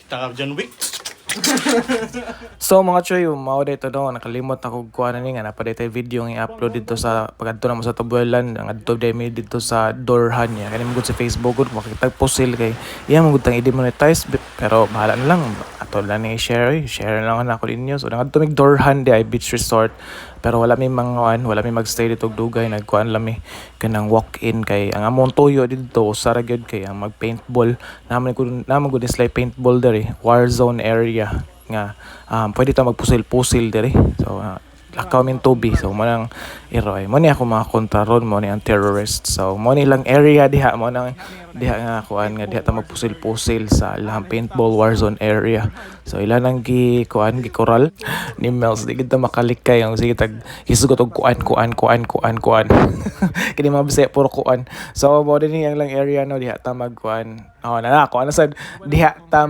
Taka John Wick. So mga choy, mao dito no, nakalimot ako kuha na ni nga napa dito video nga i-upload dito sa pagadto na mo sa Tabuelan, ang adto demi dito sa Dorhan niya. Kani mo sa Facebook gud makita pusil kay iya mo gud tang i-demonetize, pero bahala na lang, ato lang ni i-share oy, share lang na ako ninyo. So nangadto mig Dorhan di ay beach resort, pero wala mi manguan, wala mi magstay dito og dugay, nagkuan lang mi kanang walk-in kay ang among tuyo didto usa ra gyud kay ang mag paintball. Naman gud sila paintball diri, war zone area nga pwede ta magpusil-pusil diri. So lakaw min tubi. So mo nang iroy. Mo ni ako mga kontra ron, mo ni ang terrorist. So mo ni lang area diha, mo nang diha nga kuan nga diha ta magpusil-pusil sa ilahang paintball war zone area. So ila nang gi kuan, gi koral ni Mels, di gid ta makalikay ang sige tag hisugot og kuan kuan kuan kuan kuan. Kini mga Bisaya puro kuan. So mo din ang lang area no, diha ta magkuan. Oh, na na kuan na sad diha ta.